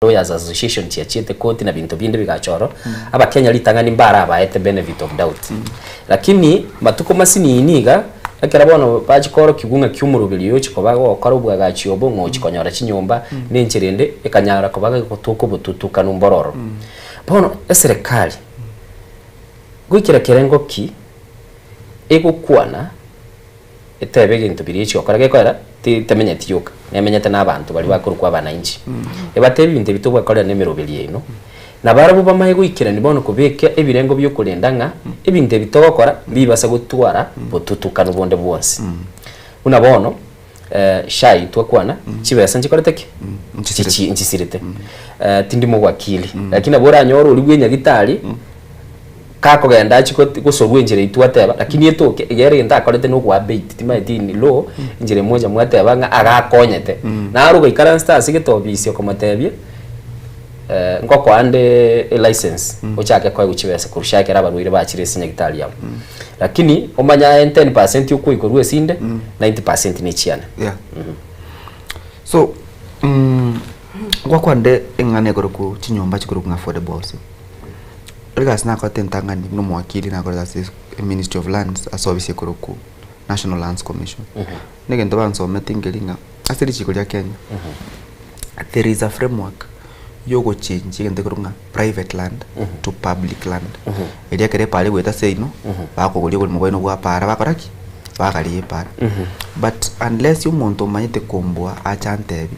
Lawyers Association chiachiete koti na binto binde bigacha oro, Abakenya ritang'ani mbarabaete benefit of doubt. Lakini matuko masinini iga, ekero bono bachia koorokigwa ng'aki omoroberi oyo ochia koba gokora obwagachi obo ng'a ochia konyora chinyomba na enchera ende ekanyara koba gegotoka obotutukanu mboro ororo. Bono eserekari, goikera kerengo ki egokwana etebe egento biria echia gokora gekoera ti temenyeti yoka, nemenyete na abanto baria bakorokwa abanainchi. Ebatebi ebinto ebi togwekorera na emeroberi yaino, na barabwo bamaye goikerania bono kobeka ebirengo biokorenda ng'a ebinto ebi togokora mbibasa gotwara botutukanu bonde bwonsi. Buna bono SHA twakwana, chibesa nchikorete ki? Nchisirete. Nchisirete. Tindi mogwakili, lakini nabo oranyore oria bwa enyagitari. Kakogenda achie got gosorwa enchera eyio twateba, lakini etoke iga ere egento akorete na ogoabate timanyeti in law, enchera emoja mwateba ng'a agakonyete. Naro ogaikaransete ase gete ofisi okomotebia ngokoa nde elicense ochake koegwa chibesa korwa SHA ekero abarwaire bachire ase nyagitari abwo. Lakini omanye aye 10% okoigwa korwa esinde, 90% ne echiane. Yeah. So, ngwakwanire eng'ana ekorokwa chinyomba chikorokwa ng'a affordable housing. Egasi nakorete entang'ani buna omowakili nakorete ase Ministry of Lands ase ofisi ekorokwa National Lands Commission. Na egento bansometi nkeri ng'a ase richiko ria Kenya, there is a framework ya ogochengi egento ekerokwa ng'a private land to public land. Erio ekero epaara egoeta ase seino, bakogoria oboremo bwaino bwa paara bakora ki? Bagaria epaara. But unless omonto omanyete kombua ache antebi,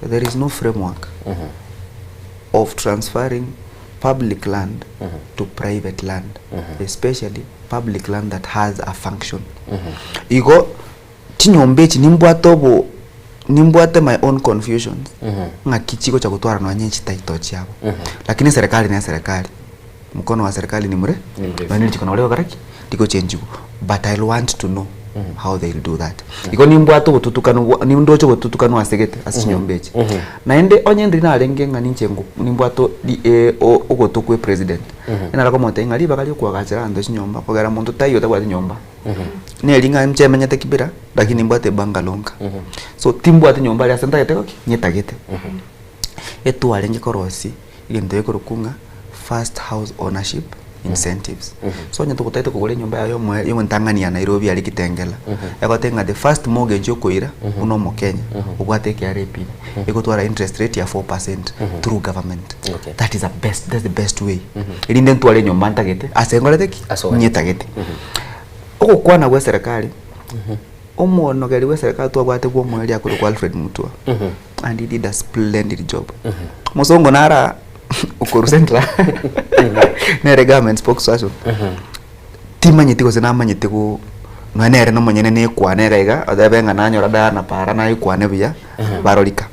there is no framework of transferring public land to private land especially public land that has a function. Igo chinyomba echi nimbwate obo nimbwate my own confusions ng'aki chigocha gotwara nonye chititle chiabo. Lakini eserekari ne eserekari, mkono wa serikali ni mure Ni mrefu. nonye richiko nabo rigokora ki? Rigochenjiwa but I'll want to know how they'll do that. Igo nimbwate obotutukanu bwa nindoche obotutukanu ase gete ase chinyomba echi. Naende onye ndiri narenge ng'a ninche ngo nimbwate ri o ogoto kwa epresident, nare komotebia ng'a ribaga ria okoagachera abanto chinyomba kogera monto taiyo otabwati nyomba. Neri ng'a inche menyete kibera, lakini nimbwate ebungalow nka. So timbwati nyomba aria ase ntagete goki? Nyetagete. Etwarenge korosia egento gekorokwa ng'a first house ownership incentives. So onye togotagete kogora enyomba yago yomoe yomontang'ani ya Nairobi aria Kitengela, egoteba ng'a the first mortgage okoira buna omokenya, obwate ekra pin, egotwara interest rate ya 4% through government. Okay. That is a best, that's the best way. Erinde ntware enyomba ntagete, ase nkorete ki? Ase oganyete. Nyetagete. Ogokwana gwa eserekari, omonogeri bwa eserekari twabwate bwa omoerio akorokwa Alfred Mutua. And he did a splendid job. Mosongo nara okorwa Central nere government spokesperson. Timanyeti gose namanyete go nonya nere nomonyene nekwane iga iga otebe ng'a nanyora Diana para naikwane buya barorika.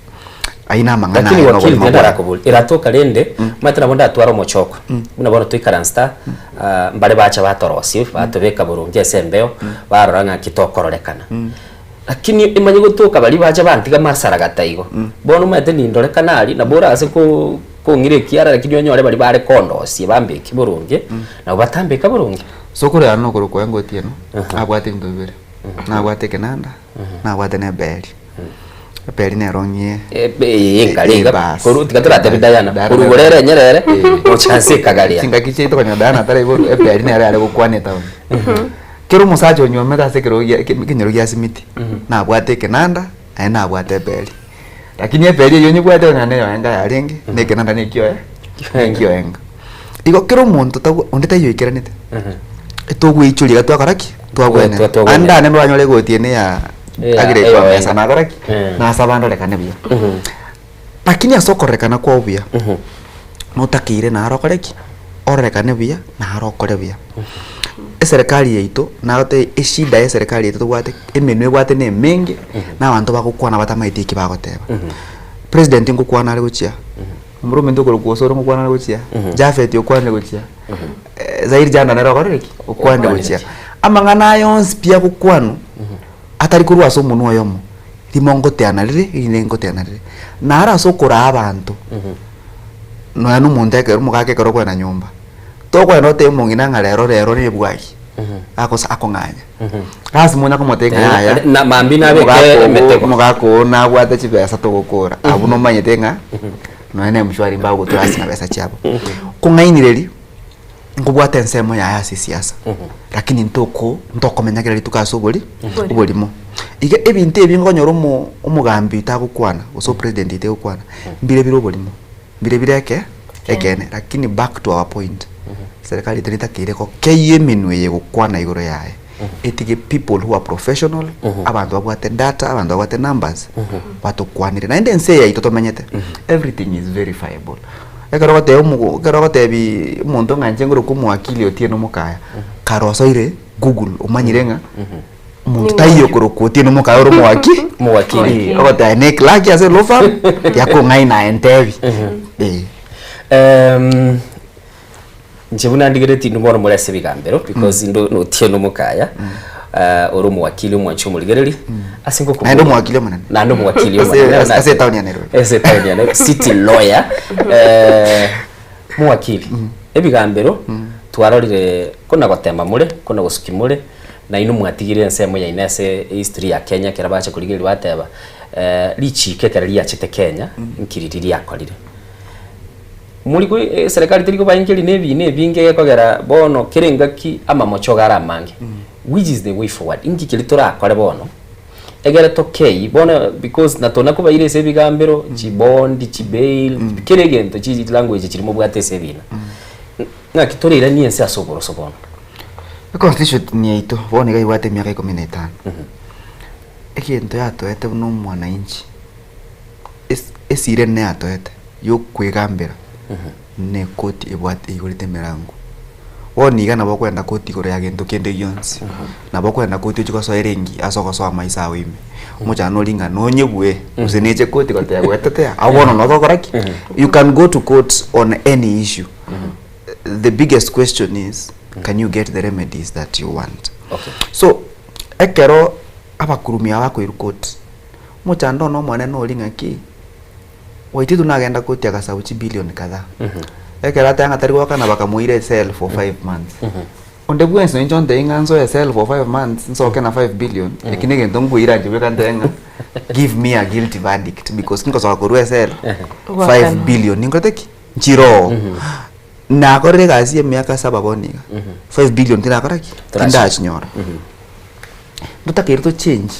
Ayio namang'ana Lakini aye wakili nobogima tiga bwaye. ndarakoborie, eratoka rende, omanyete nabo ndatware omochoko, buna bono toikaransta ah, mbare bacha batorosie, batobeka boronge ase embeo, barora ng'aki tokororekana. Lakini emanye gotoka baria bacha bantiga masaragata igo. Bono omanyete nindorekana aria, nabo orase ko kong'ira ekiara lakini onyore baria bare kondosia bambeke boronge, nabo batambeka boronge. Sokoro yane nokorokwa Oengo Otieno, abwate ebinto bibere, nabwate ekenanda, nabwate na eberi. Eberi nero ng'ie Enkare iga, Ebasi. korwa tiga toratebi Diana, Diana korwa igoro ere enyerere, gocha ase ekagaria. Chingaki chiaito konya Diana ataraigorwa, eberi nere yare gokwana etown. Kera omosacha onyuomete ase ekerogo gia ekenyoro gia simiti, nabwate ekenanda, naende nabwate eberi. Lakini eberi eywo onyebwate onye na eyoenga yarenge, na ekenanda na ekioe ekioenga. Igo kera omonto tagwa onde taiyo oikeranete, etogweichoria iga twakora ki? Twagwenera. Twagwenera. Ande ande noranyore egoti ene ya Eya- agire kwa eyoenga. mesa nakora ki? Nasaba ndorekane buya. Lakini ase okorekana kwao buya, notakeire naro okore ki? Ororekane buya, naro okore buya. Eserekari yaito, nagotebi eshida ya eserekari yaito tobwate, emenwa ebwate na emenge, na abanto bagokwana batamaeti eki bagoteba. President ngokwana are gochia, omoro ominto okorokwa Osoro ngokwana are gochia, Japhet okwanire gochia, Zairi Janda nere okorire ki? Okwanire gochia. Amang'ana aya onsi pi agokwanwa, atari korwa ase omonwa oyomo, rimo ngoteana rire, erinde ngoteana rire. Naro ase okoraa abanto, nonya na omonto ekero omogaka ekero okoenda nyomba, tokoenda otebe omong'ina ng'a rero rero nebwagi, agosa akong'anya. Lasima onya komotebia ng'a yaya, Na mambia nabeke omogaka ogo emetego. omogaka oo nabwate chibesa togokora, abwo nomanyete ng'a. Nonya na M-Shwari mbagotrust na besa chiabo. Kong'ainereria, nkobwate ensemo yaye ase esiasa, lakini ntoko ntokomenya kera rituko ase obori oborimo. Iga ebinto ebi nkonyora omo omogambi oito agokwana gose opresident oito agokwana, mbire bire oborimo, mbire bire eke ekeene. Lakini back to our point, serikali yaito netakeire gokeyia emenwa eye gokwana igoro yaye, etige people who are professional, abanto babwate data, abanto babwate numbers, batokwanere. Naende ense eye yaito tomenyete, everything is verifiable. Ekero ogoteba omogo ekero ogotebi omonto ng'a inche ngorokwa omowakili Otieno Mokaya, kare osoire google omanyire ng'a omonto taiyo okorokwa Otieno Mokaya ore omowaki Omowakili. Eh, ogoteba ne clerk ase law firm yakong'aina aye ntebi eh. Inche buna ndigeretie inwe bono more ase ebigambero because inde na Otieno Mokaya ore omowakili omwanchi omorigereri ase Naende ngokoboria omowakili omonene. naende omowakili Ase- omonene ase- ase etown ya Nairobi. ase etown ya Nairobi city lawyer mowakili ebigambero twarorire kona gotema more kona gosuki more nainwe mwatigire ensemo yaino ase history ya Kenya ekero bacha korigereria bateba richiko ekero riachete Kenya nki riria riakorire. Mori ko eserekari teri kobainkeria na ebiina ebinge gekogera bono kera engaki amamocho iga are amange, which is the way forward? Inki keria torakore bono egere tokei bono because na tona kobaira ase ebigambero chibond, chibail, kera egento chi language chiria mobwate ase ebiina. Ng'aki torairanie ense ase oboroso bono? Econstitution yaito bono iga ebwate emiaka ikomi na etano, egento yatoete buna omwananchi. Esira ene yatoete yokwegambera ne koti ebwate eigorete emerango. Bono iga nabo okoenda koti igoro ya gento kende gionsi, nabo okoenda koti ochie gosoa erengi ase ogosoa amaiso ao ime, omochando oria ng'a nonyebue gose neche koti goteba gwetetea, abwo bono nabo ogokora ki? You can go to court on any issue. The biggest question is, can you get the remedies that you want? Okay. So, ekero abakurumi aba bakoirwa koti, Omochando one omonene oria ng'aki, Waititu nagenda koti agasabwa chibilioni kadhaa. Ekero ateba ng'a tari goakana bakamoira ecell for five months. Onde bwensi noinche ontebie ng'a nsoe ecell for five months nsoke na five billion, eki negento nkoira inche bweka ntebe ng'a give me a guilty verdict because kingosoka korwa ecell, five Goakanwa. billion ninkorete ki? Nchiroo. Nakorire egasi emiaka saba bono iga, five billion tinakora ki? Tindachinyora. Ntotakeire to change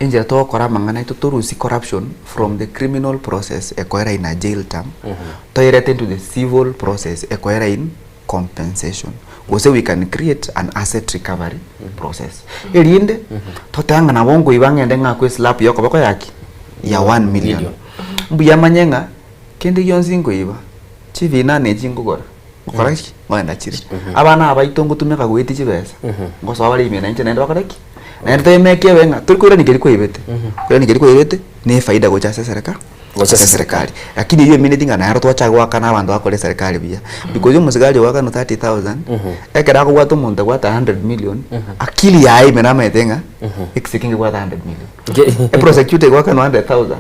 enchera togokora amang'ana aito torusie corruption from the criminal process ekoera in a jail term toyerete into the civil process ekoera in compensation gose we can create an asset recovery process erinde totebe ng'a nabo nkoiba ng'ende ng'akwe eslap ya okoboko ya ki? Ya one million. Million. Mbuya manye ng'a kende gionsi nkoiba chivinane echi nkogora. Ngokora ki? Ngoenda chire. Abana abaito ngotumeka goetia chibesa, ngosoa bare ime nainche naende bakore ki? Naende toemeke ebe ng'a tori koirania keria kwaibete, koirania keria kwaibete na efaida gocha ase esereka Gocha ase ase eserekari. Lakini eywo emineti ng'a naro twacha goakana abanto bakore eserekari buya. Because omosigari ogoakanwa 30,000, ekero akobwata omonto obwate 100 million, akili yaye ime namanyete ng'a ekise eke nkebwate 100 million. Eprosecutor egoakanwa 100,000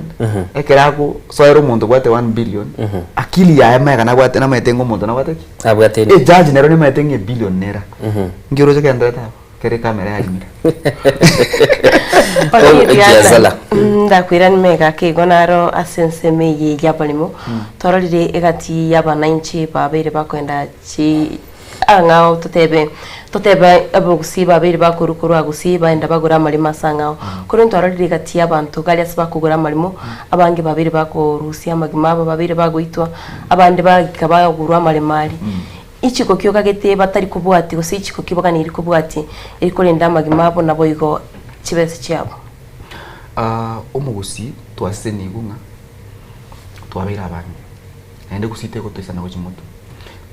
ekero agosoera omonto obwate 1 billion akili yaye magega nabwate namanyete ng'a omonto nabwate ki Abwate eni. Ejaji nero nemanyete ng'a ebillion nera nki oroche kenderete abwo kere ekamera yarimire Ekiasala. Ndakwirani mega ake igo naro ase ensemo eye y'abarimo twarorire egati y'abananchi babeire bakoenda chi Ang'ao totebe, totebe abagusii babeire bakorwa korwa gusii baenda bagore amarimo ase ang'ao. Korende twarorire egati y'abanto gari ase bakogora amarimo, abange babeire bakorusia amagima abo, babeire bagoitwa, abande bagika bagurwa amaremo aria. Ichiko ki okagete batari kobwatia gose ichiko ki baganeiri kobwatia eri korenda amagima abo naboigo chibesa chiabo? Omogusii twasesenigwe ng'a twabeire abange, naende gusii tegotoisana gochia motwe.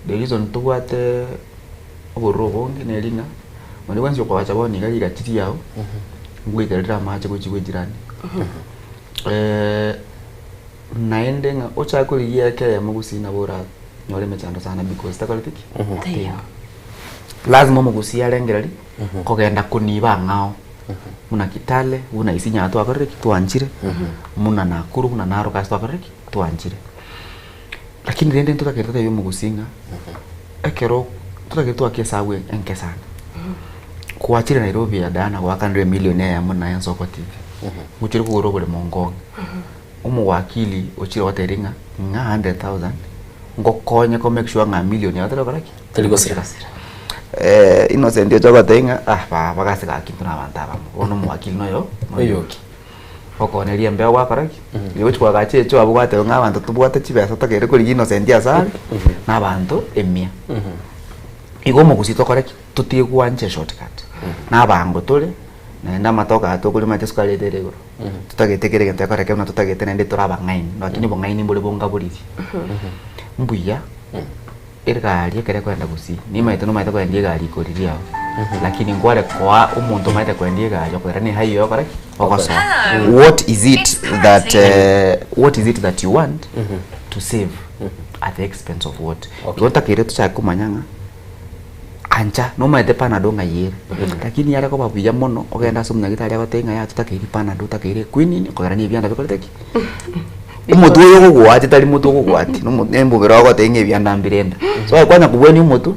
The reason tobwate obororo obonge neri ng'a onde bwensi okobacha bono iga rigachi riao, ngoitera rire amache gochia bwa ejirani. Naende ng'a ochake korigia eke eyemo gusii nabo oranyore emechando sana because takoreti ki? Teiyo. Lazima omogusii arengereria kogenda koniba ang'ao buna Kitale, buna Isinya twakorire ki? Twanchire, buna Nakuru, buna Narok ase twakorire ki? Twanchire. Lakini rende ntotagete totebie omogusii ng'a ekero totagete twake esabu enke sana, kwachire Nairobi ya Diana gwakanire emillion eyemo naye ensoko TV, ngochire kogora oboremo nkong'e. Omowakili ochire gotebi ng'a ng'a 100,000 ngokonye ko make sure ng'a million yao tari gokora ki? Tari gosira. Innocent ocha gotebia ng'a ah baba gase gaki intwe na abanto abamo, bono omowakili noyo Oyoki. Okoneria embeo gwakora ki? Riria ogochia koagacha echo abwo gwateba ng'a abanto tobwate chibesa totagere korigia Innocent ase are, na abanto emia. Igo omogusii tokore ki? Totige gwancha eshortcut. Na abango tore, naende amatoke aya tokorima ase esukari yaito ere igoro. Totagete kera egento gekoreke buna totagete naende tore abang'aini, lakini obong'aini mbore bonga boriri. Mbuya, egari ekero ekoenda gusii, nimaete nomaete koendia egari igoro riria ao, lakini nkware koa omonto omaete koendia egari okoira ne highway okore ki? Ogosoa. What is it that what is it that you want to save at the expense of what? Okay. Igo ntakeire tochake komanya ng'a ancha nomaete panado ng'ai ere, lakini yare koba buya mono ogende ase omonyagitari agotebie ng'a yaya totakeiri panado otakeire equinine okogera na ebianda bikorete ki? Omotwe oyo ogogoatia tari motwe ogogoatia, nomo nembobere ogotebia ng'a ebianda mbire enda. So aye kwanya kobwania omotwe,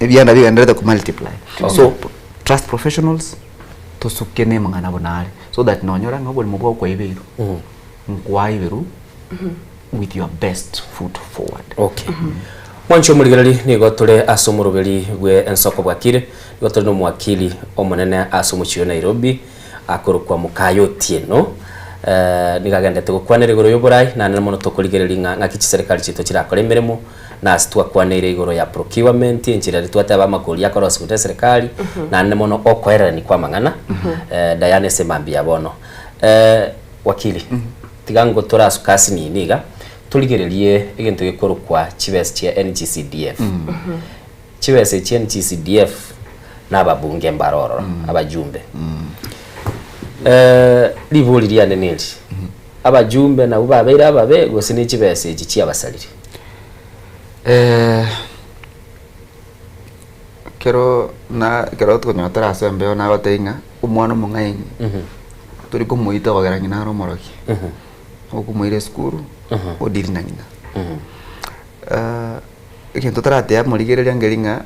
ebianda bigendererete ko multiply. So trust professionals, tosuke na amang'ana buna are, so that nonyora ng'a oborimo bwao kwaibeirwe, nkwaiberwe with your best foot forward. Okay. Mwanche omorigereri nigo tore ase omoroberi bwe ensoko bwakire, nigo tore nomowakili omonene ase omochie o Nairobi akorokwa Mukayo Otieno. Eh, nigo agenderete gokwanera igoro y'oborai naende mono tokorigereria ng'a ng'aki chiserikali chiaito chirakore emeremo na ase twakwaneire igoro ya procurement enchera eria twateba amakori akorosiwa na eserikali naende mono okoererania kwa amang'ana eh, Diana ase mambia ya bono. Eh, wakili Tiga ngotore ase kasi nini iga, torigererie egento gekorokwa chibesa chia NGCDF. Chibesa echi NGCDF na ababunge mbare ororo, abajumbe. Ribori riane neri, abajumbe nabwo babeire ababe gose ne chibesa echi chiabasarire? Ekero na ekero tokonyora tore ase embeo nagotebia ng'a omwana omong'aini tori komoita kogera ng'ina are omorokia, okomoira esukuru odiri na ng'ina. Egento toratebe morigereria nkeri ng'a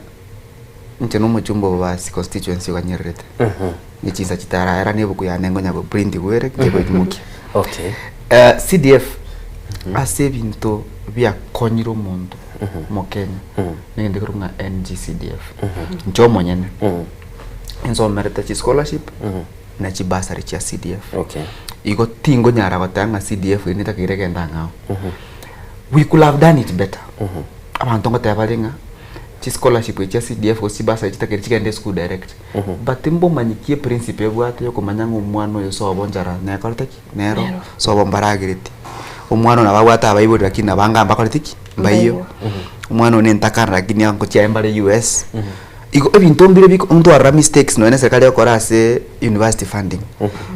inche na omochumba o Bobasi constituency oganyererete, ne chinsa chitaraera na ebuku yane nkonya go print bwere nche koimokia. Okay. CDF ase ebinto biakonyire omonto omokenya Negento ekerokwa ng'a NGCDF. Inche omonyene, nsomerete chischolarship na chibursary chia CDF. Okay. Igo tingonyara goteba ng'a CDF eye netakeire egende ang'ao. We could have done it better. Abanto ngoteba bare ng'a chischolarship echi chia CDF gose chibursary chitakeire chigende esukuru direct. But mbomanyi ki eprinciple ebwate yokomanya ng'a omwana oyo sobo nchara nekorete ki? Nero sobo mbaragereti. Omwana oyo nabo abwate abaibori lakini nabo mbakoreti ki? Mbaiyo. Omwana oyo nentakana lakini ango chiaye mbare US. Igo ebinto mbire biko ntwarora mistakes nonya na eserikari egokora ase university funding.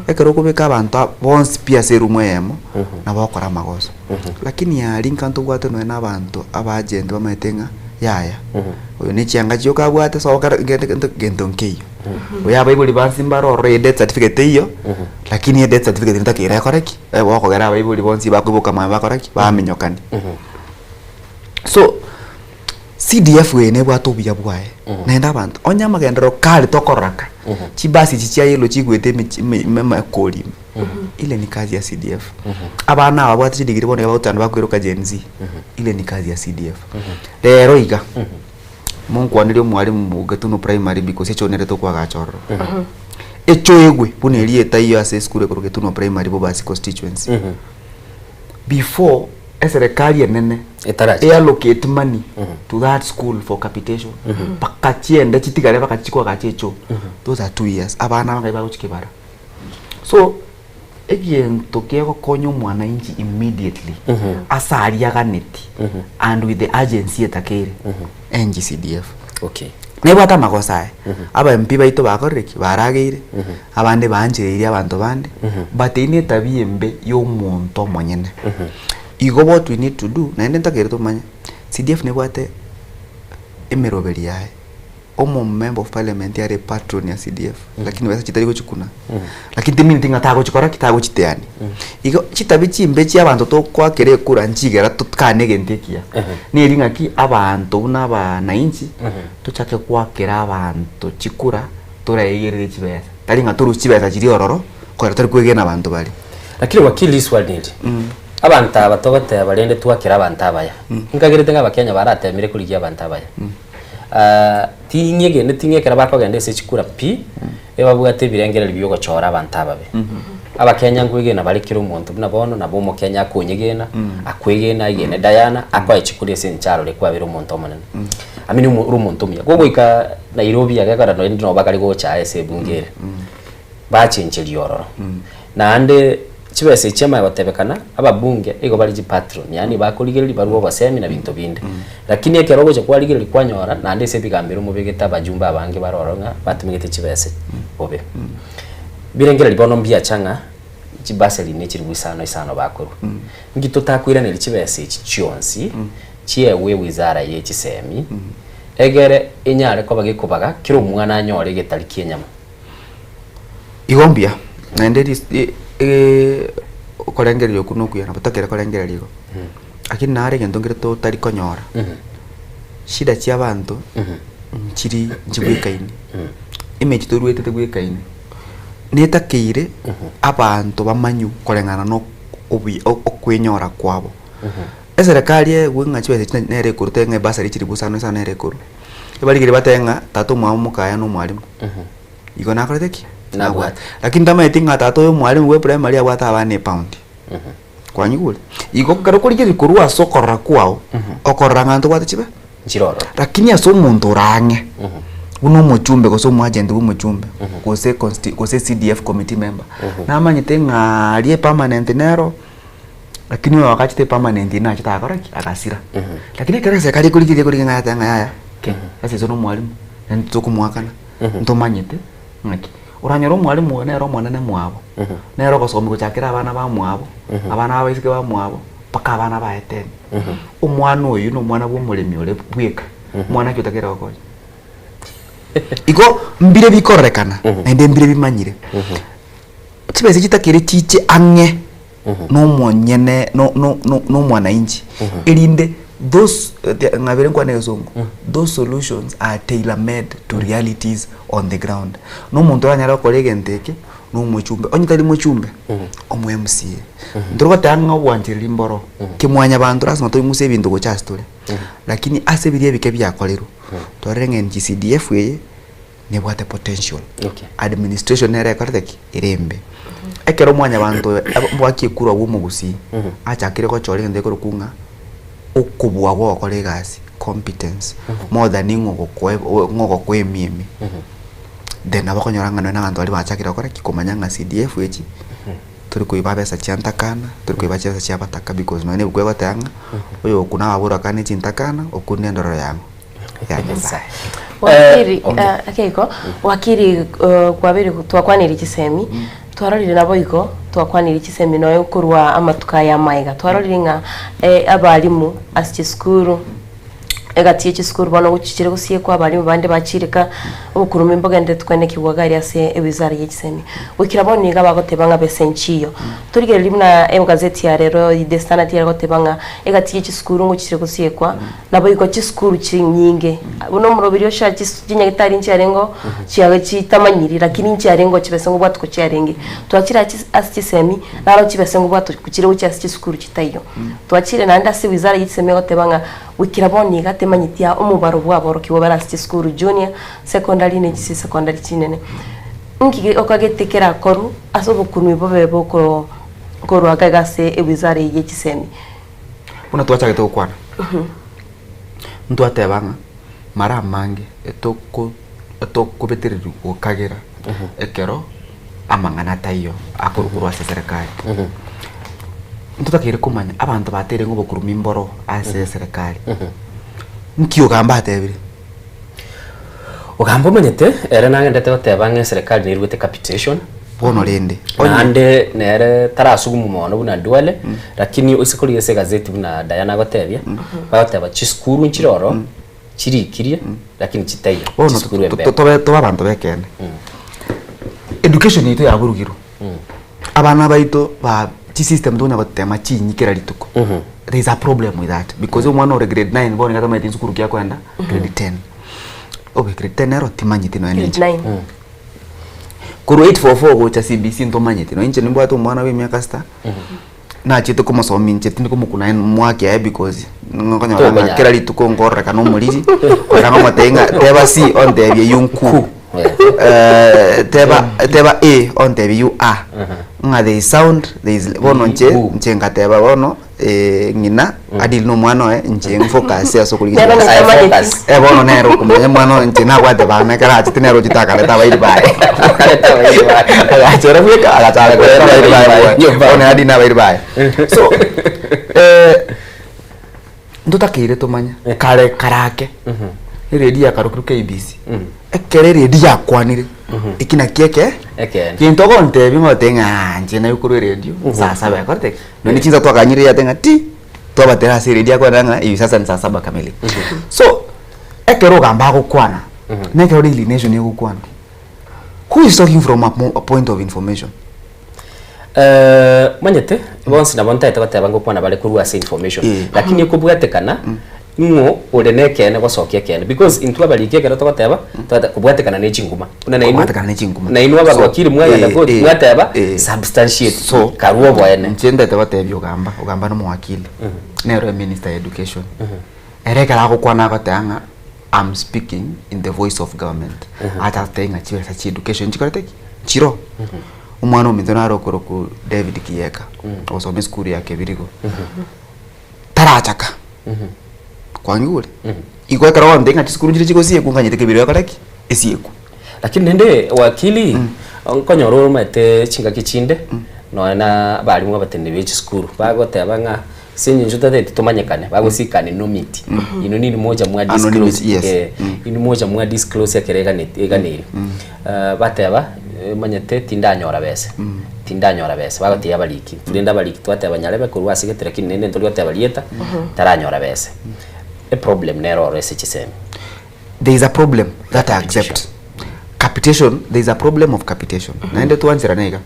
Ekero okobeka abanto aba bonsi pi ase eroom eyemo, nabo ogokora amagoso. Lakini aria nka ntobwate nonya na abanto aba agent bamaete ng'a yaya, oyo ne chianga chioka abwate so okore gento gento gento nkeiyo. Oyo abaibori bonsi mbare ororo ye death certificate teiyo, lakini e death certificate ntakeire ekore ki? Egokogera abaibori bonsi bakoiboka mambia bakore ki? Baminyokani. So, CDF eye nebwate obuya bwaye, naende abanto, onye amagenderero kare tokorora ka, chibasi echi chia yellow chigwete emechi eme ime amakori ime, ile ni kazi ya CDF. Abana aba babwate chidegree bono iga bagotanda bakoiroka Gen Z, ile ni kazi ya CDF. Rero iga, monkwanerie omwalimu o Gatuno Primary because echo nere tokoagacha ororo. Echo egwe buna eria etaiyo ase esukuru ekorwa Gatuno Primary Bobasi constituency. Before eserekari enene Etaracha. eallocate money to that school for capitation mpaka chiende chitigare mpaka chikoagacha echoo those are 2 years abana abange bagochia kebara so egento kegokonya omwananchi immediately ase aria aganeti and with the urgency etakeire NGCDF Okay. nebwate amagoso aya aba MP baito bakorire ki? Barageire abande baanchereirie abanto bande but eyio ne etabia embe ya omonto omonyene. Igo what we need to do naende ntakeire tomanye CDF nebwate emeroberi yaye omo member of parliament are patron ya CDF lakini besa chitari gochikuna lakini temineti ng'a tagochikora ki tagochiteania. Igo chitabia chimbe chia abanto tokoakera ekura nchigera tokane egento ekiya neri ng'aki abanto buna abananchi tochake goakera abanto chikura toraegerere chibesa tari ng'a torusie chibesa chiria ororo kore tori kwegena abanto baria. Lakini wakili riswali neri, abanto aba togoteba rende twakera abanto abaya, nkagerete ng'a abakenya baratemire korigia abanto abaya. Ting'egeneti ng'a ekero bakogenda ase chikura pi, ebabwate ebirengererio bia ogochora abanto ababe. Abakenya nkwegena bare kera omonto buna bono nabo omokenya akonyegena, akwegena aegene Diana, akoe chikura ase enchara arore kwabera omonto omonene. I mean ore omonto omuya. Gogoika Nairobi iga ekero rende nabo bakare gocha aa ase ebunge ere, bachencheria ororo. Naende chibesa echi chiamanya gotebekana, ababunge igo bare chipatron, yaani bakorigereria barwe obosemi na binto binde. Lakini ekero ogocha kwarigereria kwanyora naende ase ebigambero mobegete abajumbe abange bare ororo ng'a batumegete chibesa bobe. Birengererio bono mbiacha ng'a chibasari ne chilifu isano isano bakorwa. Nki totakoiraneria chibesa echi chionsi chiegwe ewizara ye chisemi egere enyare koba gekobaga kera omwana anyore egetari ki'enyama. Igo mbuya, naende ris okorengereria okwo nokuya nabo totakere korengereria igo. Lakini naro egento nkere totari konyora, shida chia abanto nchiri nchibwekaini, emechie toruete tebwekaini, netakeire abanto bamanywe koreng'ana na obuya okwenyora kwabo. Eserekari egwe ng'a chibesa echi nere ekorwa tebe ng'a ebasari chilifu isano isano nere ekorwa, ebarigerie batebe ng'a tata omwabo mokaya na omwalimu, igo nakorete ki? Nabwate. Lakini tamanyeti ng'a tata oyo omwalimu bwa eprimary abwate abana epaundi. Kwanyigure? Igo ekero okorigereria korwa ase okorora kwao, okorora ng'a ntobwate chibe? Nchire ororo. Lakini ase omonto ore ang'e, buna omochumbe gose omoagent bwa omochumbe, gose consti gose CDF committee member, namanyete ng'a aria epermanent nero, lakini oyo agachete epermanent nachete agakora ki? Agasira. Lakini ekero eserikari ekorigereria ekorigereria ng'a yateba ng'a yaya, ke, ase iso na omwalimu, naende tokomoakana, ntomanyete ng'aki. Oranyore omwalimu oyo nere omonene mwabo, nere ogosomia gochakera abana bamwabo, abana b'abaiseke bamwabo, mpaka abana baye ten. Omwana oyio na omwana bw'omoremi ore bweka, omwana ki otakeire gokonya? Igo mbire bikororekana, naende mbire bimanyire. Chibesa chitakeire chiche ang'e na omonyene no no no na omwananchi, erinde those ng'abere nkwane egesongo, those solutions are tailor made to realities on the ground. Na omonto oranyare gokora egento eke, na omochumbe, onye tari mochumbe, omo MCA. Ntori goteba ng'a obwanchereri mboro, kimwanyabanto lasima toing'use ebinto gocha ase tore, lakini ase biria ebike biakorerwe, torore ng'a NGCDF eye, nebwate potential. Okay. Administration nere ekorete ki? Ere embe. Ekero mwanyabanto oyo aba- mbwaki ekurwa bwa omogusii, achakire gochora egento gekorokwa ng'a okobua gwa ogokora egasi, competence, more than ng'a ogokoe ng'a ogokoa emiemi. Then nabo okonyora ng'a nonye na abanto baria bachakire gokora ki? Komanya ng'a CDF echi, tori koiba besa chia ntakana, tori koiba chibesa chia abataka because nonye na ebuku egoteba ng'a, oyo okuna ababoraka ne chintakana, okwo nendorero yang'o. ya Nyasaye. Wakiri, okay. eh, akeiko, wakiri eh, kwabere twakwanire chisemi, twarorire nabo igo, twakwanire chisemi noe korwa amatuko aya amaiga. Twarorire ng'a eh, abalimu ase chisukuru, egati ye chisukuru bono gochichire gosiekwa abalimu bande bachireka, obokurumi mbogenderete kwenekigwa iga aria ase ewizara ye chisemi. Goikera bono nigo abagoteba ng'a besa enchiyo. Torigereria buna egazeti ya rero The Standard egoteba ng'a egati ye chisukuru ngochichire gosiekwa, Naboigo chisukuru chinyinge, buna omoroberi ocha chis chinyagitari nchiarengeo chiaye chitamanyiri lakini nchiarengeo chibesa ngobwatwa chiarenge. Twachire aa chis ase chisemi, naro chibesa ngobwatwa chire gochia ase chisukuru chitaiyo. Twachire naende ase wizara ya chisemi egoteba ng'a goikera bono iga temanyeti aa omobaro bwa aborokigwa bare ase chisukuru junior, secondary ne chisi secondary chinene. Nki ge okagete kerakorwe ase obokunwi bobe bokoo korwa iga iga ase ewizara eye ya chisemi. Buna twachagete gokwana, ntwateba ng'a mara amange etoko etokobetererwa gokagera ekero amang'ana ataiyo akorwa korwa ase eserekari. Ntotakeire komanya abanto bateire ng'a obokurumi mboro ase eserekari, nki Ogamba atebire? Ogamba omanyete, ere nagendete goteba ng'a eserekari neruete capitation. Bono rende, onye. Naende nere tarasugumu mono buna Duale, lakini oise korigia ase egazeti buna Diana agotebia, bagoteba chisukuru nchire oro, chirikirie, lakini chitaiyo, Bono chisukuru to- embeo. to- tobe tobe abanto b'ekeene. Education yaito yaburugirwe. Abana baito ba chisystem tokonya gotema chinyi kera rituko. There is a problem with that because omwana ore grade 9 bono nigo atamanyeti nsukuru ki akoenda grade 10. Obe grade 10 ero timanyeti nonya Grade ninche. 9. Korwa 844 gocha CBC ntomanyeti, nonye inche nimbwate omwana bwa emiaka sita, nachete komosomia inche tindi komokuna aye mwake aye because ngokonyora ng'a Tokonyara. kera rituko nkororeka omoriri, kora ngomotebia ng'a teba C ontebie you nku, teba teba A ontebie you a, ng'a there is sound there is bono inche, U. inche ngateba bono ng'ina adeal na omwana oye inche nfocus ase okorigia Nere chibesa. Aye Tamanyeti. focus. Eh, bono nere okomanya omwana oyo inche nabwate bana ekero achete nere ochete akareta abairi baye. Akareta abairi baye. Agacha ere bweka agachaka koreta abairi baye Nyomba. bono adeal na abairi baye. So ntotakeire tomanye kare karake eredi yakarokirwe KBC ekero eredi yakwanire eki naki eke Ekeene. gento ogontebia ngotebia ng'a inche naye korwa eredio saa saba ekorete ki nonye chinsa twakanyire yate ng'a ti twabatera ase eredio akwana ng'a hivi sasa ni saa saba kamili so ekero ogamba agokwana na ekero Daily Nation egokwana who is talking from a, mo- a point of information Eh, manyete bonsi nabo ntaete goteba ngokwana bare korwa ase information Eh. lakini ekobwatekana ng'o ore na ekeene gosokia ekeene because intwe abariki ekero togoteba togoteba kobwatekana na echinguma buna nainwe Kobwatekana na echinguma. nainwe abagwakiri So, mwagenda eh, koti eh, mwateba eh. substantiate So, karwa oboene inche ndete gotebia ogamba ogamba na omowakili nere minister ya education ere ekero agokwana agoteba ng'a I'm speaking in the voice of government acha gotebia ng'a chibesa chia education nchikorete ki nchiro omwana ominto nare okorokwa David Kiyeka ogosoma esukuru ya Kebirigo tarachaka kwang'igure igo ekero ogontebia ng'a chisukuru nchire chigosiekwa nkanyete Kebirigo ekore ki esiekwe. Lakini rende wakili nkonyora oromanyete chingaki chinde nonya na abarimu abateneneri be chisukuru bagoteba ng'a ase eng'encho totagete tomanyekane bagosika anonymity inwe nini mocha mwa disclose Anonymity, yes. eh, inwe mocha mwa disclose ekero eganeti eganeire bateba omanyete tindanyora besa tindanyora besa bagotebia abariki rende abariki twateba nyarebe korwa ase gete lakini rende ntori goteba rieta taranyora besa eproblem nere oro ase chisemi. There is a problem that I accept. Capitation, there is a problem of capitation. Naende twancherane iga.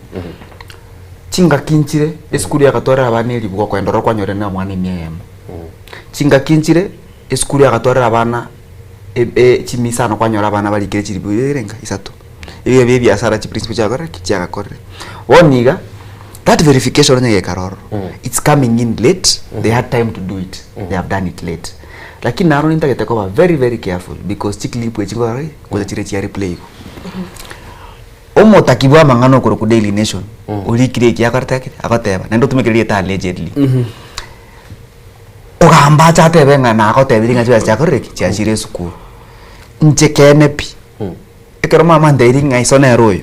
Chingaki nchire esukuru yagatwarera abana eribu gokoenda oro kwanyore na omwana emia eyemo. Chingaki nchire esukuru yagatwarera abana e- e- chimisano kwanyora abana barikire chiribu erenga isato. Ebibe bia ebiasara chiprinciple chiakorire ki? Chiagakorire. Bono iga, that verification onye gekara ororo, it's coming in late, they had time to do it, they have done it late. Lakini naro nintagete koba very very careful because chiclip echi nkogora ki? Gocha chire chia replay igo. Omotaki bwa amang'ana okorokwa Daily Nation, orikire eki akorete ki? Agoteba, naende otumekire rieta allegedly. Ogamba ache atebe ng'a nagotebirie ng'a chibesa chiakorire ki? Chiachire esukuru. Inche kene pi, Ekero mama antebirie ng'a iso nere oyo,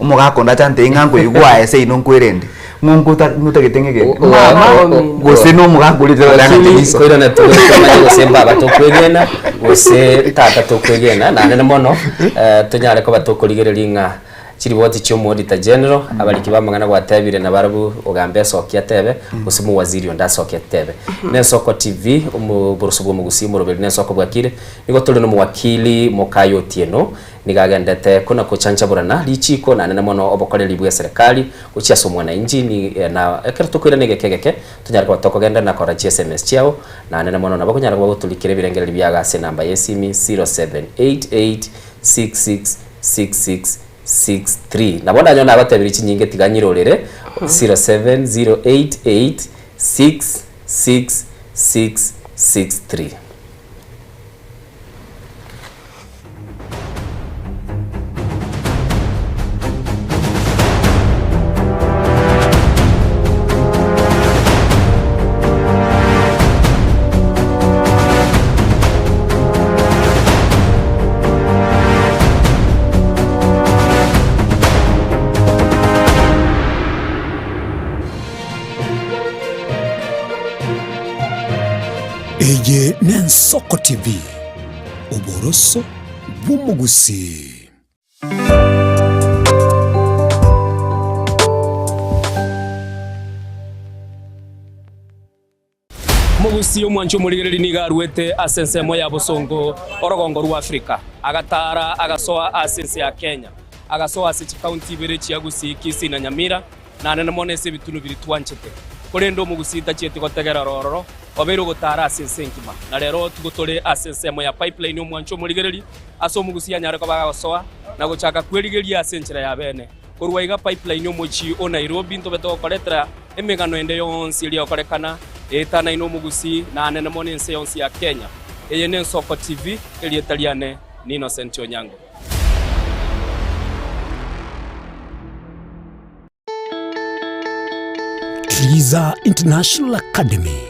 omogaka onde ache antebie ng'a nkoigwa aye seino nkwerende, ng'o nkota ngotagete ng'egende? Mama gose na omogaka oria otagete Lakini ng'ang'e iso. koirana tomanye gose mbaba tokwegena gose tata tokwegena naende mono eh, tonyare koba tokorigereria ng'a chiripoti chia omoauditor general abariki b'amang'ana gwatebire nabarabwo ogambe esoki atebe gose omowaziri onde asoke atebe. Nensoko TV omo oboroso bwa omogusii omoroberi nensoko bwakire Nigo tore nomowakili mokaye Otieno, nigo agendete kona kochanchaborana richiiko nanene mono obokoreri bw'eserekari gochia ase omwananchi ni na ekero tokoirana egeka egeke tonyare koba tokogenda na korora chi sms chiao nanene mono nabo okonyara koba gotorikera ebirengererio biago ase enamba y'esimi 0788666663 nabo ndanyore nagotebirie chinyinge tiga nyirorere 0708866663. Eye n'Ensoko TV, oboroso bw'omogusii. Omogusii omwanchi omorigereria nigo aruete ase ensemo ya bosongo orogongo rwa Afrika, agataara agasoa ase ense ya Kenya, agasoa ase chikaunti ibere chia Gusii, Kisii na Nyamira, na nene mono ase ebitunu biria twanchete. Korende omogusii tachieti gotegera ororo. Obeire ogotaara ase ense engima, na rero tigo tore ase ensemo ya Pipeline omwancho omorigereria ase omogusia anyare koba agosoa na gochaka kwerigeria ase enchera ya bene. Korwa iga Pipeline omochie o Nairobi ntobe togokoretera emegano ende yonsi eria egokorekana eetanaine omogusi na anene mono ense yonsi ya Kenya. Eye n'Ensoko TV, erieta riane ni Innocent Onyango. Triza International Academy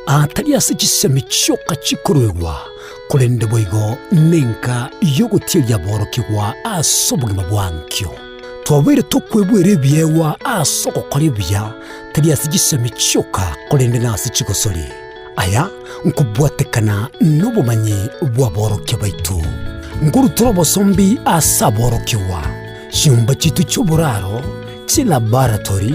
atari ase chisemi chioka chikoruegwa, korende boigo nenka y'ogotieria aborokigwa ase obogima bwa nkio. Twabeire tokwebwera ebiegwa ase ogokora ebuya, tari ase chisemi chioka, korende nase chigosori. Aya nkobwatekana nobomanyi bw'aborokia baito. Nkorutora obosombi ase aborokigwa, chinyomba chiaito chi'oboraro, chilaboratory,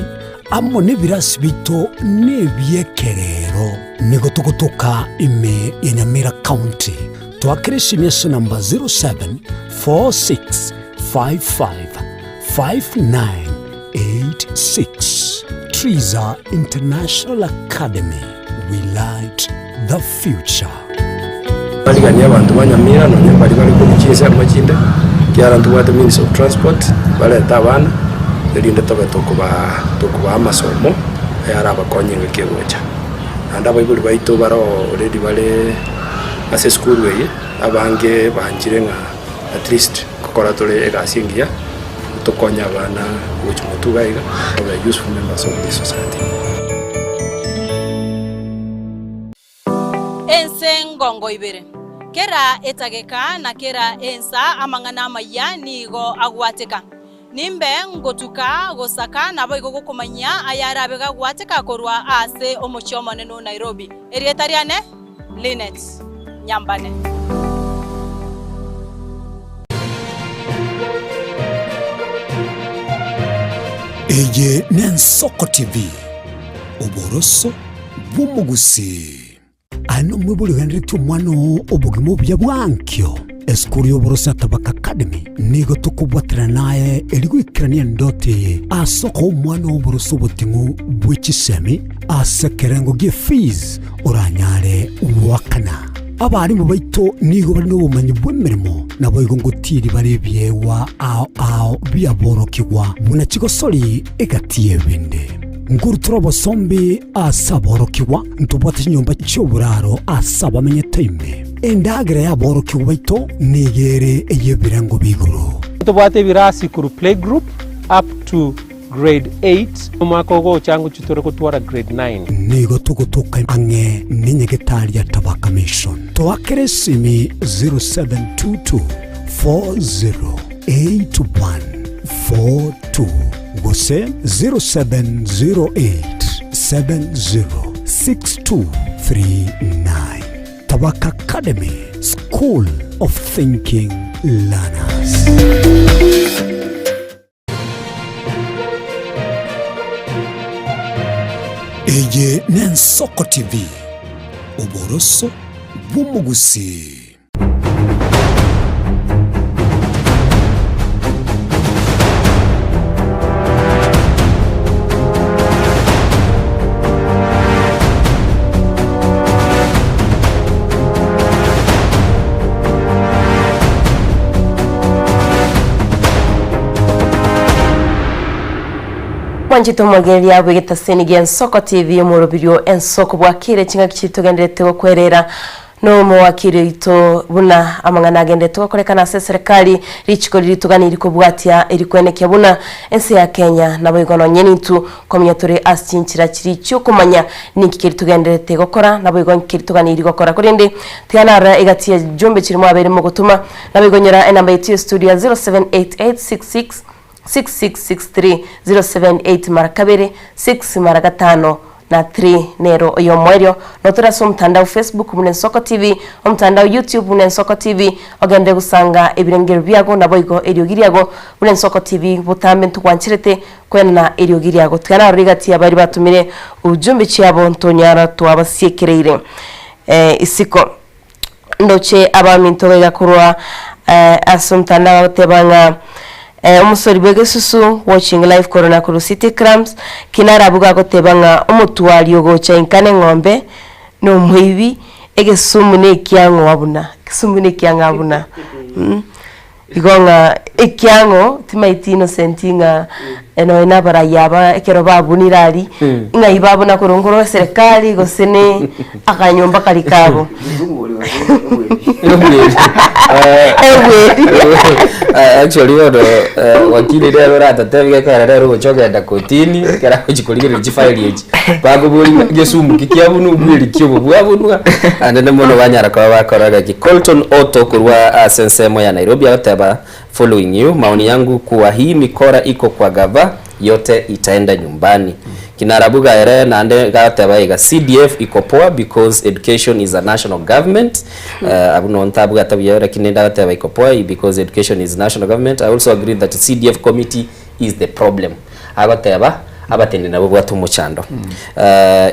amo nebirasi biaito nebi'ekerero. Nigo togotoka ime ya Nyamira County. Toakere esimi ase namba 0746555986. Triza International Academy, we light the future. Bariganie abanto ba Nyamira nonya mbaria bare korwa chinsemo chinde, ekiagera ntobwate means of transport, barete abana, erinde tobe tokobaa tokobaa amasomo ayarabakonye engaki egocha. Naende abaibori baito bare already bare ase esukuru eye, abange banchire ng'a at least nkokora tore egasi engiya, tokonye abana gochia motwe iga iga, babe useful members of this society. Ense ngongo ibere. Kera etageka na kera ensa amang'ana amayia nigo agwateka. Nimbe ngotuka gosaka naboigo gokomanyia ayarabe gagwateka korwa ase omochie omonene o Nairobi. Erieta riane Linet Nyambane. Eye n'Ensoko TV, oboroso bw'omogusii. Aye nomwibori ogenderetie omwana oo obogima obuya bwa ankio. Esukuru y'oboroso ya Tabaka Academy nigo tokobwaterana naye eri goikerania endoto eye ase okoa omwana oo oboroso oboting'u bwe chisemi ase ekerengo gie fees oranyare goakana. Abarimu baito nigo bare nobomanyi bw'emeremo naboigo ngotiiri bare ebiegwa ao ao biaborokigwa buna chigosori egati y'ebinde. Nkorutora obosombi ase aborokigwa, ntobwate chinyomba chi'oboraro ase abamenyete ime. Endagera y'aborokigwa baito nigo ere ey'ebirengo bi'igoro. Ntobwate ebirasi korwa playgroup up to grade 8, omwaka ogocha ngochia tore gotwara grade 9. Nigo togotoka ang'e nenyagetari ya Tabaka Mission. Toakere esimi 0722 408142 gose 0708 706239. Tabaka Academy, School of Thinking Learners. Eye n'Ensoko TV, oboroso bw'omogusii. Mwanchete omogeria bw'egetaseni gia Ensoko TV omorobirio Ensoko bwakire chingaki chiri togenderete gokwerera Nomowakili oito buna amang'ana agenderete gokorekana ase eserekari, richiko riria toganeirie kobwatia erikwenekia buna ense ya Kenya naboigo nonye nintwe komenya tore ase chinchera chiria chiokomanya ninki keria togenderete gokora naboigo nki keria toganeirie gokora korende tiga narora egati ya jumbe chiria mwabeire mogotoma naboigo nyora enamba yaito ya estudio ya 078866 6663 078 mara kabere 6 mara gatano na 3 nero oyomoerio. Notore ase omotandao Facebook buna Ensoko TV, omotandao YouTube buna Ensoko TV, ogende gosanga ebirengererio biago naboigo eriogi riago buna Ensoko TV botambe ntogwancherete koenana eriogi riago. Tiga narore egati ya baria batomire ujumbe chiabo ntonyara twabasiekereire isiko. Ndoche abaminto gaiga korwa ase omotandao bagoteba ng'a omosori bw'egesusu watching live korwa Nakuru City Cramps, ki narabu gagoteba ng'a omotwari ogocha inka neng'ombe. na omoibi, egesumu na ekiang'o abuna, egesumu na ekiang'o abuna mh. Igo ng'a ekiang'o timaeti Innocent ng'a nonya na abarai aba ekero babunire aria, ng'ai babuna korwa nkorwa eserekari gose ne akanyomba karia kabo. Ebweri. Actually bono wakili rero oratatebie gekogera rero ogocha ogenda kotini ekero agochi korigereria chifaili echi bakoboria ng'a gesumu ki kiabunwa obweri ki obo bwabunwa naende mono banyara koba bakora gaki. Colton Otto korwa ase ensemo ya Nairobi agoteba following you maoni yangu kuwa hii mikora iko kwa gava yote itaenda nyumbani. Kinara Buga ere naende iga agoteba iga CDF iko poa because education is a national government abwo nonye ntabwate buya lakini nende agoteba iko poa because education is national government. I also agree that CDF committee is the problem. Agoteba abateneneri nabwo babwate omochando.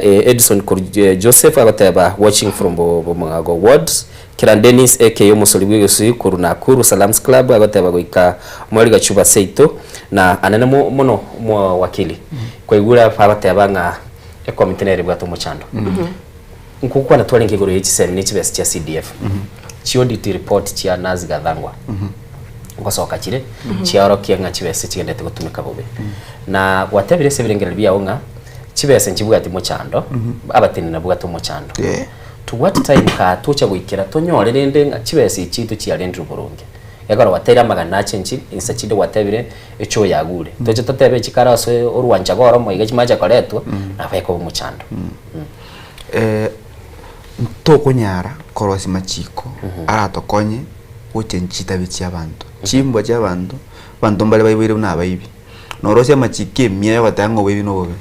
Edison korwa Joseph agoteba watching from Bomago ward. Kera Dennis aka omosori bw'egesui korwa Nakuru Salams Club agoteba goika mweri gachuba seito na anene mono omowakili kwaigure bagoteba ng'a ekomiti nere ebwate omochando. Nkokwana twarenge igoro ye chisemi ne chibesa chia CDF chiaudit report chia Nazi Gathangwa ngosoka chire chiaorokia ng'a chibesa chigendete gotumeka bobe na gwatebire ase ebirengererio biao ng'a chibesa nchibwati mochando abateneneri nabwate omochando. To what time kaa tocha goikera tonyore rende ng'a chibesa echi chiaito chiarendirwe boronge. Ekero gwateire amagana ache inchi insa chinde gwatebire echi oyagure. Toche totebe echi kare ase orwancha goro iga chimache koretwa nabo ekoba omochando. Ntokonyara korosia machiko aratokonye gochengi chitabi chia abanto. Chimbwa chia abanto, abanto mbare baiboire buna abaibi. Norosie amachiko emiya yogoteba ng'a oboibi nobobe,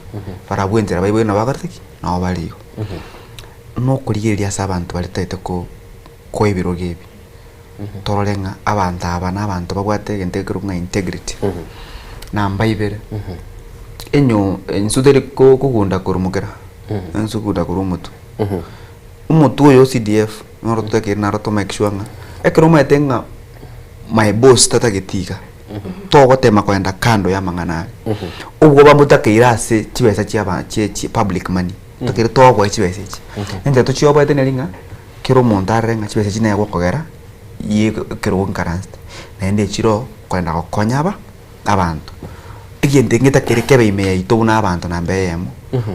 barabwo enchera baiboire nabo bakorete ki? Nabo bare igo. Nokorigereria ase abanto baria totagete ko koa ebirogo ebi, torore ng'a abanto aba na abanto babwate egento ekerokwa ng'a integrity. Namba ibere, enyo ensu teri ko kogunda korwa mokera, ensu ekogunda korwa omotwe. Omotwe oyo o C_D_F noro totakeire naro to make sure ng'a, ekero omanyete ng'a my boss tatageti iga, togotema kogenda kando ya amang'ana aria. Obwoba mbotakeire ase chibesa chia aba chie chi public money. Totakeire toboe chibesa echi. Enchera tochioboete neri ng'a, kera omonto arore ng'a chibesa echi nere gokogera ye ekerogo nkaransete, naende echire oo kogenda gokonya aba abanto. Egento eke ngetakeire kebe ime yaito buna abanto namba eyemo,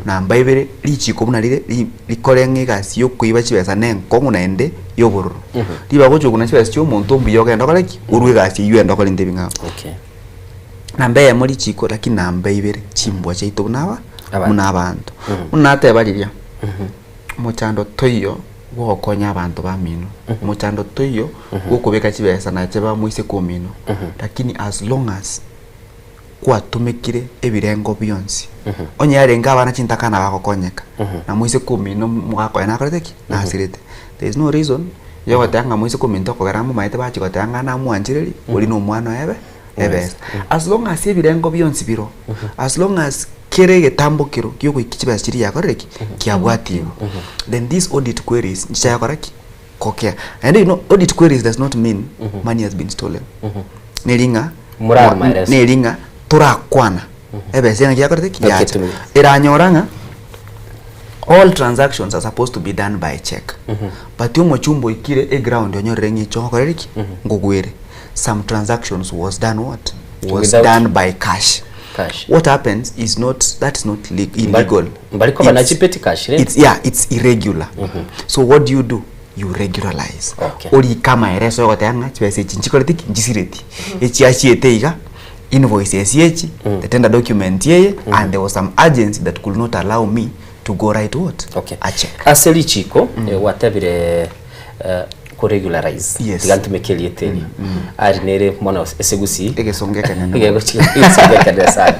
namba ibere, richiko buna rire ri rikore ng'a egasi ya okoiba chibesa na enkong'u naende ya obororo. Ribaga gochia koguna chibesa chia omonto mbuya ogende okore ki? Orwe egasi eywo ogende okore ebinto ebing'ao. Okay. Namba eyemo richiko lakini namba ibere chimbwa chiaito buna aba Abanto. buna abanto. Buna nateba riria, omochando toiyo bwogokonya abanto bamino, omochando toiyo bwokobeka chibesa nache bamoiseke omino, lakini as long as kwatumekire ebirengo bionsi, onye yarenge abana chintakana bagokonyeka, na moiseke omino mogakonya nakorete ki? Nasirete. There is no reason yogoteba ng'a moiseke ominto okogera momaete bachia goteba ng'a namwanchereri, oria na omwana oye ebe ebesa. As long as ebirengo bionsi biro, as long as kera egetambo kero giogoikia chibesa chiria giakorire ki? Kiabwatigwe. Then these audit queries nchichagokora ki? Kokea. Naende you know audit queries does not mean money has been stolen. Neri ng'a Morare maelezo. neri ng'a torakwana ebesa ng'aki yakorete ki? Yacha. Yaketumia. Eranyora ng'a all transactions are supposed to be done by check. But omochumba oikire eground onyorire ng'a echo ngokorere ki? Nkogwere. Some transactions was done what? Was Without- done by cash. Cash. What happens is not that is not illegal. Mbari koba na It's- chipeti cash rende? It's yeah, it's irregular. So what do you do? You regularize. Okay. Orika amaereso ogoteba ng'a chibesa echi nchikoreti ki? Nchisireti. Echiachiete iga invoice esi echi, the tender document eye and there was some agency that could not allow me to go write what? Okay. A check. Ase richiko eh, gwatebire eh, ko regularize Yes. tiga ntumeke erieta eri ari nere mono ase gusii Egesongo ekenene. Egesongo ekenene sana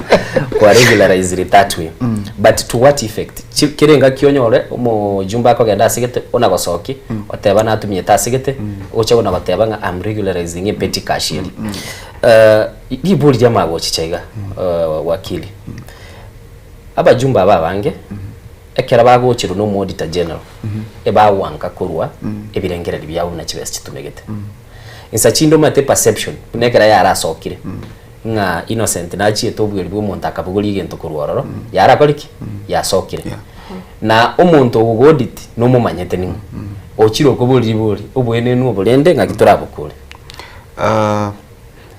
kwa regularize it that way but to what effect Chi- kere engaki onyore omojumbe akogenda asegete ona gosoki oteba natumiete asegete oche ona goteba ng'a I'm regularizing a petty cash eri Eh, ribori ria magochicha iga eh, wakili abajumbe aba abange Ekero bagocherwa na omoauditor general, ebagwanka korwa ebirengererio biabo buna chibesa chitumegete. Insa chinde omanyete eperception buna ekero yarasokire ng'a Innocent nachiete obueri bwa omonto akabogoria egento korwa ororo, yarakore ki? Yasokire. Yeah. Na omonto ogogo-audit nomomanyete ning'o? Ochire okoboria ribori, oboenenu obo rende ng'aki torabokore?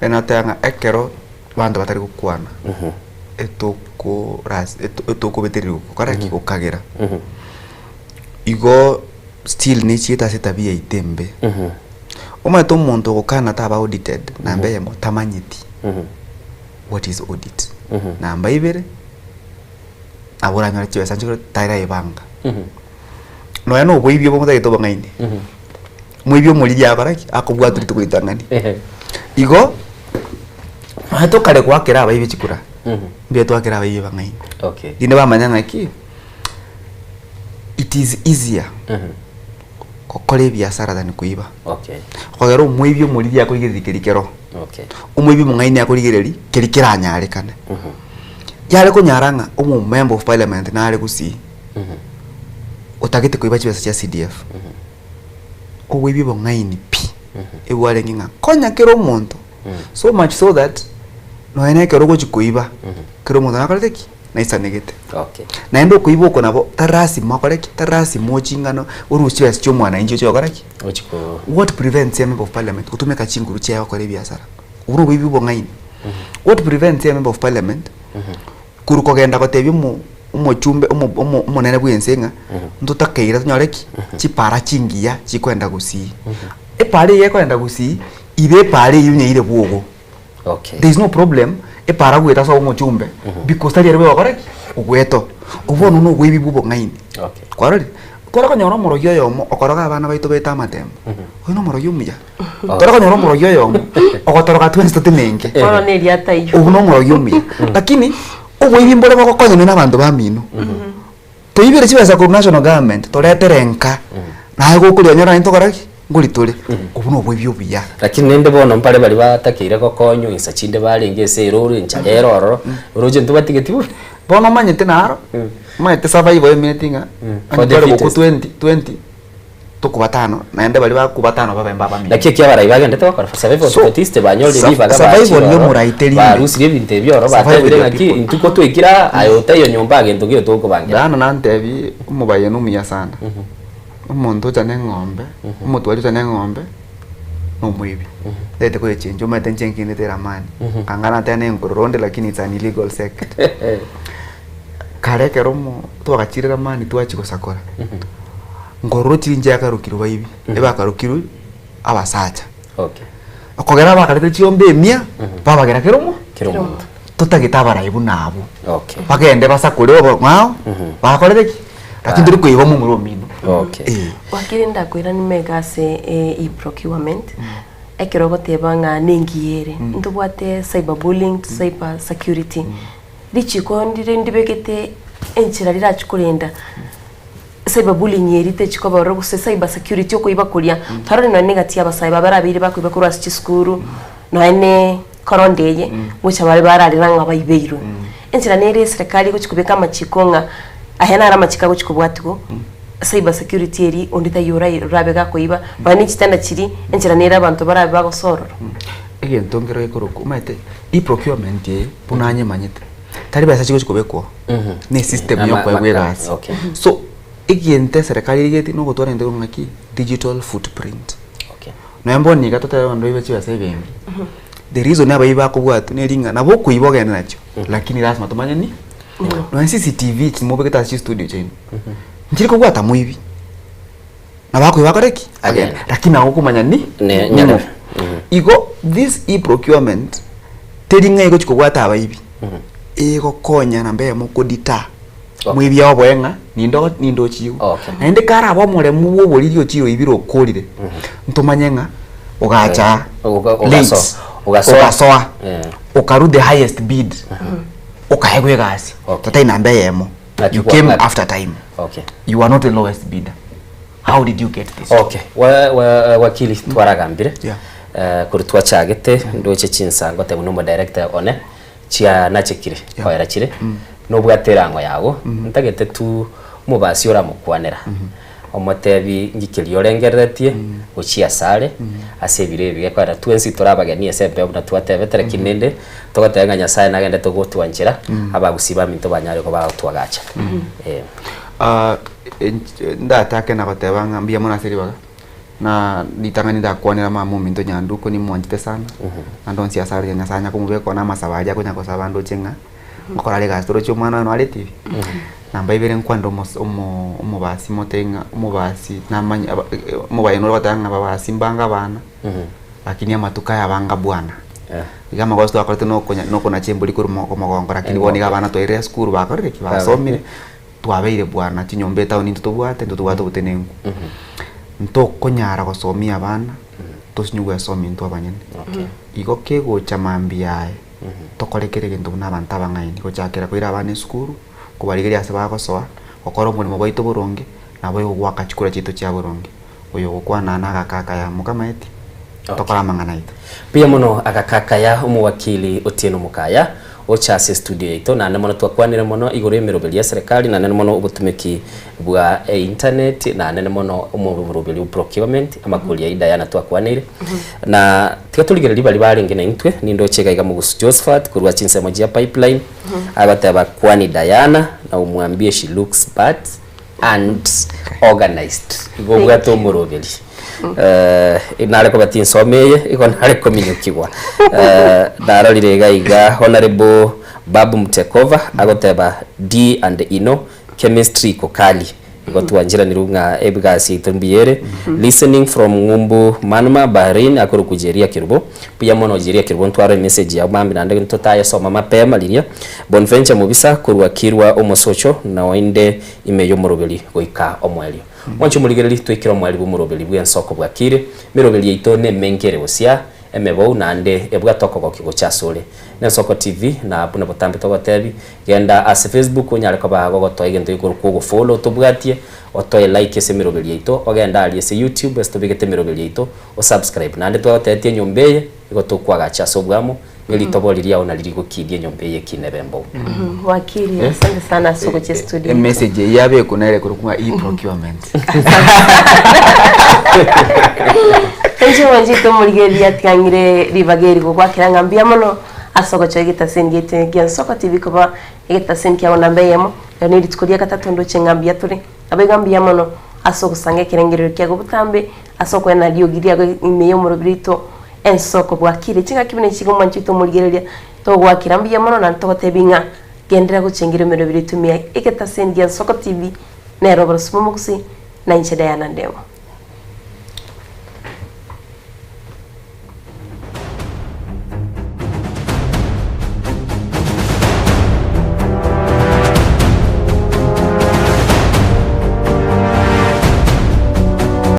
Enateba ng'a ekero abanto batari gokwana, etokoras etokobetererigwa gokora ki? Gokagera. Igo still nechiete ase etabia yaito embe. Omanyete omonto ogokana taba audited, namba eyemo, tamanyeti what is audit. Namba ibere, nabo oranyore chibesa nchikore taraebanga. Nonya na oboibi obo motagete obong'aini, moibi omoriri akora ki? Akobwatwa rituko ritang'ani. Igo, nonya tokare goakera abaibi chikura, mbuya twakera abaibi abang'aini. Okay. Rinde bamanya ng'aki, it is easier gokora ebiasara than koiba. Okay. Kogera omoibi omoriri akorigereria keria kero. Okay. Omoibi omong'aini akorigereria keria keranyarekane. Yare konyara ng'a omo member of parliament nare gusii, otagete koiba chibesa chia CDF, oboibi obong'aini pi, ebwarenge ng'a konya kera omonto, so much so that nonya na ekero ogochi koiba, kera omonto nakorete ki? Naisanegete. Okay. Naende okoiba oko nabo tari lasima okore ki? Tari lasima oching'ana orusie chibesa chia omwananchi oche gokora ki? Ochi ko What prevents a member of parliament gotumeka chinguru chiaye gokora ebiasara? Obwo noboibi obong'aini. What prevents a member of parliament korwa kogenda gotebia omo omochumbe omo omo omonene bwense ng'a ntotakeire tonyore ki? Chipara chingiya chikoenda gusii. Epara eye ekoenda gusii, ibe epara eywo onyeire bwogo. Okay. There is no problem epara goeta ase omochumbe because tari ere bwegokora ki? Ogweta. Obwo bono noboibi bwa obong'aini. Okay. Kwarorire? Tware konyora omorogi oyomo okoroga abana baito baete amatemo, oyo nomorogi omuya. Okay. Tware konyora omorogi oyomo ogotoroga twensi totenenke, Bono neria taiyo. obwo nomorogi omuya. Lakini oboibi mbore bogokonyanwa na abanto bamino. Toibere chibesa korwa national government toretere nka, naye gokoria onyore naintwe tokora ki? Nkori tore. Obwo noboibi obuya. Lakini rende bono mbare baria batakeire gokonywa insa chinde barenge ase eroro enchara ere ororo, oroche ntobatigeti bobe. Bono omanyete naro, omanyete survival emineti ng'a For onye the tware gokwa fittest. 20 20 tokwa batano naende baria bakwa batano babe mbabamino. Naki ekia abarai bagendete gokora for survival So, of the fittest banyorire ribaga survival bachire ororo, yomorai teri ime. barusirie ebinto ebio ororo Survival batebire ya ng'aki people. intwe kotwaikire aa aye otaiyo nyomba agento gete tokobangera. Bono nantebie omobayeno omuya sana, omonto ocha na eng'ombe, omotwari ocha na eng'ombe, na omoibi. Ntagete koyechenja omanyete inche nkinete eramani, anga nateba na enkororo onde lakini it's an illegal sect. Kare ekero omo twagachire eramani twachia gosakora, nkororo chiri inche yakarokirwe baibi, ebakarokirwe abasacha. Okay. Okogera bakarete chiombe emia, babagera kera omo, Kera omonto. totagete abarai buna abwo. Okay. Bagende basakore obong'ao, bakorete ki? Lakini tori koiba omomura omino. Okay. Eh. Wakiri ndakoiranie mega ase e-procurement, ekero ogoteba ng'a nengiya ere, ntobwate cyber bullying, cyber security, richiko ndire ndibegete enchera rirachie korenda cyber bullying eria techi koba ororo gose cyber security okoiba koria, twarorire nonye na egati ya abasae babe barabeire bakoiba korwa ase chisukuru, nonye ne corona eye, gocha bare bararera ng'a baibeirwe. Enchera nere eserekari egochi kobeka amachiko ng'a aya naro amachiko agochi kobwatiwa, cyber security eria onde taiyo orai orabe gakoiba, nonye ne chitanda chiria, enchera nere abanto barabe bagosoa ororo. Egento nkero gekorokwa omanyete e-procurement eye buna nyemanyete, tari besa chigochi kobekwa oo, ne esystem ya Ama- okoegwa maka- egasi. okay. So, egento eserekari erigetie nogotwara egento korwa ng'aki, digital footprint. Okay. Nonya bono iga totebe abanto baibe chibesa ebenki, the reason abaibi bakobwatwa neri ng'a nabo okoiba ogende nachio, lakini lasima tomanye ni nonya CCTV echi mobegete ase chistudio chiaino, nchiri kobwata moibi, nabo akoiba akore ki? Agende. Agende, lakini nabo okomanya ni Ne- ning'o. nyarebe. Igo this e-procurement teri ng'a egochi kobwata abaibi, egokonya namba eyemo kodeter Okay. moibi oboe ng'a ninde o- ninde ochiigwe. Okay. Naende karabe omoremu bwa oboriri ochire oibire okorire, ntomanye ng'a ogacha Oga- late, ogaso- ogasoa. ogasoa, Eh. okarwa the highest bid, okaegwa egasi, Okay. totari namba eyemo, Ng'aki you kwa- came ng'aki. after time, Okay. you are not the lowest bidder. How did you get this? Okay, wa, wa, wakili twaragambire Yeah. eh, korwa twachagete ndoche chinsango tebuna omo director one chia nachekire Yeah. koera chire nobwate erango yago ntagete tu omobasi oramokwanera omotebi ngikeria orengereretie gochia asare ase ebiro ebi gekoera twensi tore abageni ase embeo buna twatebete lakini rende togoteba ng'a Nyasaye nagenderete gotwanchera abagusii baminto banyare koba bagotwagacha. Eh. Ah, inche ndatake na goteba ng'a mbuya mono ase ribaga, na ritang'ani ndakwanera mama ominto Nyanduko nimwanchete sana, naende onsi ase are Nyasaye anya komobeka one amasabo aria akonya gosaba ndoche ng'a ngokora are egasi toroche omwana one are tibi. Namba ibere nkwanere omos omo omobasi motebi ng'a omobasi namanye aba omobayeno ore goteba ng'a babasi mbange abana, lakini amatuko aya abanga bwana. Iga amagoso twakorete nokonya nokonacha embori korwa mo omogongo lakini bono iga abana twairire esukuru bakorire ki? Basomire, twabeire bwana chinyomba etown intwe tobwate intwe tobwate obotenenku. Ntokonyara gosomia abana, tosinye gwesomia intwe abanyene. Igo kegocha mambia aye, tokore kera egento buna abanto abang'aini, gochakera koira abana esukuru, kobarigeria ase bagosoa, gokora omoremo bwaito boronge, naboigo goaka chikura chiaito chia boronge. Oyo ogokwana na agakaka ya mokamaeti, tokore amang'ana aito. Mbuya mono agakaka ya omowakili Otieno Mokaya ocha ase estudio yaito naende mono twakwanire mono igoro y'emeroberi ya serikali naende mono obotumeki bwa einternet naende mono omoroberi o procurement amakori ayio Diana twakwaneire na tiga torigererie baria barenge naintwe nindoche iga iga Mogusu Josephat korwa chinsemo chia pipeline agoteba kwani Diana na omwambie she looks bad and organized igo obwate omoroberi Eh, nare koba tinsoma eye igo nare kominyokigwa Eh, narorire iga iga honorable Babu Mtekova agoteba D and Ino chemistry iko kali igo twancheranirwe ng'a ebigasi yaito mbuya ere listening from Ng'umbu Manma Bahrain akorokwa Jeria Kerubo Mbuya mono Jeria Kerubo ntware emessage yao mambia naende ntotayesoma mapema riria Bonventure Mobisa korwa Kirwa Omosocho noinde ime y'omoroberi goika omoerio. Mwanche omorigereria toikere omoerio bw'omoroberi bw'ensoko bwakire, emeroberi yaito nemenge ere gosia emebou naende ebwate okogokia gocha asore. Nensoko TV na buna botambe togotebi, genda ase Facebook onyare koba gogotoa egento gekorokwa ogofollow otobwatie, otoe like ase emeroberi yaito, ogende aria ase YouTube ase tobegete emeroberi yaito, osubscribe. Naende twagotebetie enyomba eye igo tokwagacha ase obwamo, ne ritobo riria ao nari rigokidia enyomba eye ekina ebe embou. Wakili, asante sana ase ogocha estudio. Emessage eyio yabekwa nere korokwa ng'a e-procurement. Inche mwanchete omorigereria atiang'ire ribaga eri gogwakera ng'a mbuya mono ase ogocha egetaseni giaito gia Nsoko TV koba egetaseni kiago namba eyemo, ero ne rituko ria gatato ndoche ng'a mbuya tore. Nabo iga mbuya mono ase ogosanga ekerengerero kiago botambe ase okoenana riogi riago ime y'omorobiri oito Ensoko bwakire chingaki buna echi iga omwanchete omorigereria togoakera mbuya mono naende togotebi ng'a genderera gochengera emeroberi etumia egetaseni gia Nsoko TV nere oboroso bw'omogusii na inche Diana Ndemo.